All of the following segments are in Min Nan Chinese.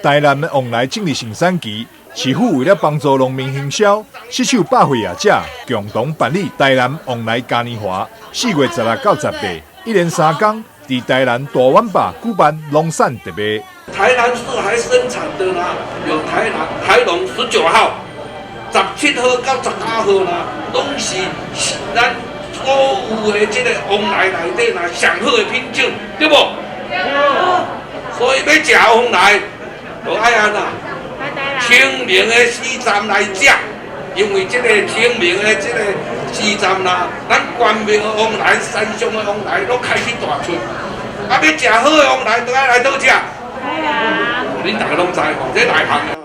台南的旺來進入盛產期，市府為了幫助農民行銷，攜手百貨業者共同辦理台南旺來嘉年華。4月16到18，一連三工，佇台南大碗壩舉辦農產特賣。台南市還生產的呢，有台南台農19號、17號到19號呢，攏是咱所有的這個旺來內底呢上好的品種，對無？所以欲食旺來，就愛按怎？清明的時陣來食，因為這個清明的這個時陣啦，咱關廟的旺來、山上的旺來攏開始大出，啊，欲食好的旺來，就愛來佗食？恁大家攏知吼，這內行的。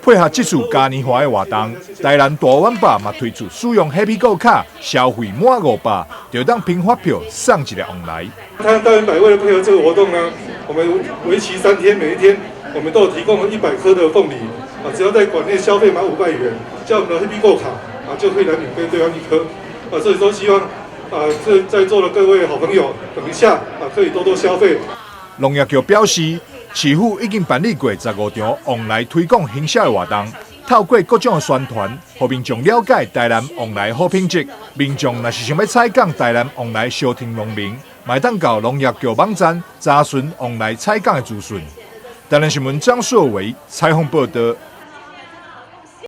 配合這次嘉年華的活動，台南大碗壩嘛推出使用 Happy Go 卡消費滿500，就當憑發票送一粒旺來。台南大遠百為了配合這個活動呢，我們為期3天，每一天我們都有提供100顆的鳳梨啊，只要在館內消費滿500元，加我們的 Happy Go 卡啊，就可以來免費兌換一顆啊。所以說希望啊，這在座的各位好朋友，等一下啊，可以多多消費。農業局表示，市府已經辦理過15場旺來推廣行銷的活動，透過各種宣傳，予民眾了解台南旺來好品質。民眾若是想欲採購台南旺來相挺農民，嘛會當到農業局網站查詢旺來採購的資訊。台南新聞張碩維採訪報道。